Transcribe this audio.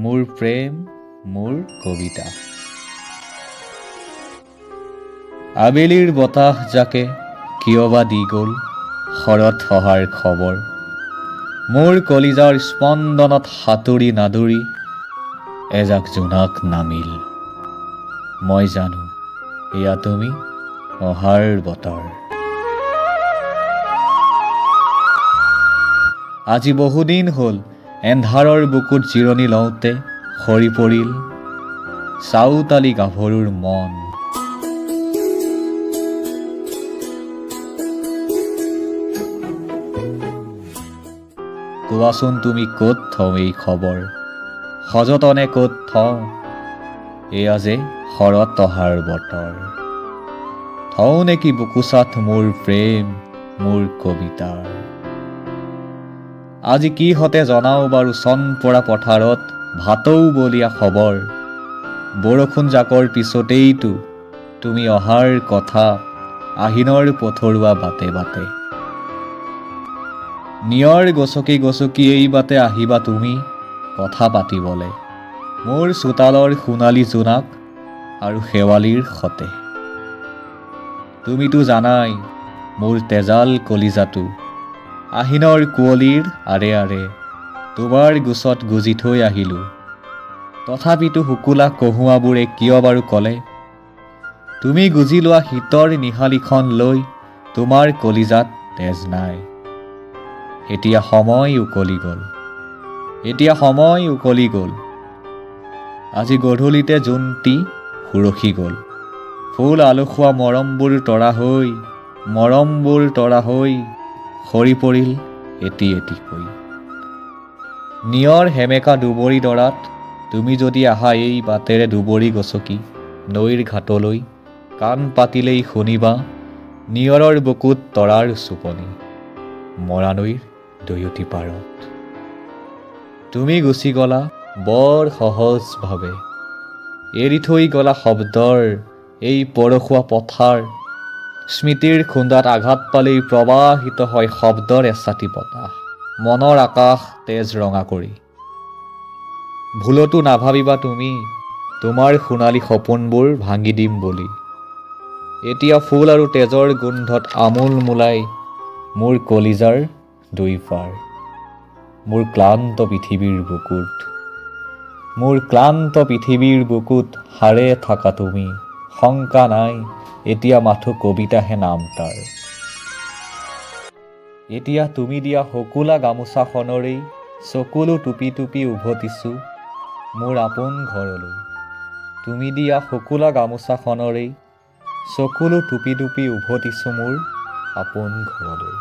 মোৰ প্ৰেম, মোৰ কবিতা। আবেলিৰ বতাহ জাকে কিয়বা দি গ'ল শৰৎ অহাৰ খবৰ। মোৰ কলিজাৰ স্পন্দনত সাঁতুৰি নাদুৰি এজাক জোনাক নামিল। মই জানো এয়া তুমি অহাৰ বতৰ। আজি বহুদিন হ'ল এন্ধাৰৰ বুকুত জিৰণি লওঁতে সৰি পৰিল চাউতালি গাভৰুৰ মন। কোৱাচোন তুমি ক'ত থওঁ এই খবৰ, সযতনে ক'ত থওঁ এয়া যে শৰৎ অহাৰ বতৰ। থওঁ নেকি বুকুচাত মোৰ প্ৰেম, মোৰ কবিতাৰ। আজি কি হতে জনাওঁ বাৰু চনপৰা পথাৰত ভাটৌ বলীয়া খবৰ। বৰষুণ জাকৰ পিছতেইতো তুমি অহাৰ কথা আহিনৰ পথৰুৱা বাটে বাটে। নিয়ৰ গছকি গছকি এই বাটে আহিবা তুমি কথা পাতিবলে মোৰ চোতালৰ সোণালী জোনাক আৰু শেৱালিৰ সতে। তুমিতো জানাই মোৰ তেজাল কলিজাটো আহিনৰ কুঁৱলীৰ আৰে আৰে তোমাৰ গোচত গুজি থৈ আহিলোঁ। তথাপিতো শুকুলা কহুঁৱাবোৰে কিয় বাৰু ক'লে তুমি গুজি লোৱা শীতৰ নিহালিখন লৈ তোমাৰ কলিজাত তেজ নাই। এতিয়া সময় উকলি গ'ল, এতিয়া সময় উকলি গ'ল। আজি গধূলিতে জোনটি সুৰসি গ'ল। ফুল আলসুৱা মৰমবোৰ তৰা হৈ, মৰমবোৰ তৰা হৈ সৰি পৰিল এটি এটিকৈ। নিয়ৰ সেমেকা দুবৰি দৰাত তুমি যদি আহা এই বাটেৰে দুবৰি গছকি নৈৰ ঘাটলৈ, কাণ পাতিলেই শুনিবা নিয়ৰৰ বুকুত তৰাৰ চুপনি মৰা নৈৰ দুয়োটি পাৰত। তুমি গুচি গ'লা বৰ সহজভাৱে, এৰি থৈ গ'লা শব্দৰ এই পৰশুৱা পথাৰ। স্মৃতিৰ খুন্দাত আঘাত পালেই প্ৰবাহিত হয় শব্দৰ এছাটি বতাহ, মনৰ আকাশ তেজ ৰঙা কৰি। ভুলতো নাভাবিবা তুমি তোমাৰ সোণালী সপোনবোৰ ভাঙি দিম বুলি। এতিয়া ফুল আৰু তেজৰ গোন্ধত আমোল মোলাই মোৰ কলিজাৰ দুই পাৰ, মোৰ ক্লান্ত পৃথিৱীৰ বুকুত, মোৰ ক্লান্ত পৃথিৱীৰ বুকুত সাৰে থাকা তুমি। শংকা নাই, এতিয়া মাথো কবিতাহে নাম তাৰ। এতিয়া তুমি দিয়া শুকুলা গামোচাখনৰেই চকুলো টুপি টুপি উভতিছোঁ মোৰ আপোন ঘৰলৈ। তুমি দিয়া শুকুলা গামোচাখনৰেই চকুলো টুপি টুপি উভতিছোঁ মোৰ আপোন ঘৰলৈ।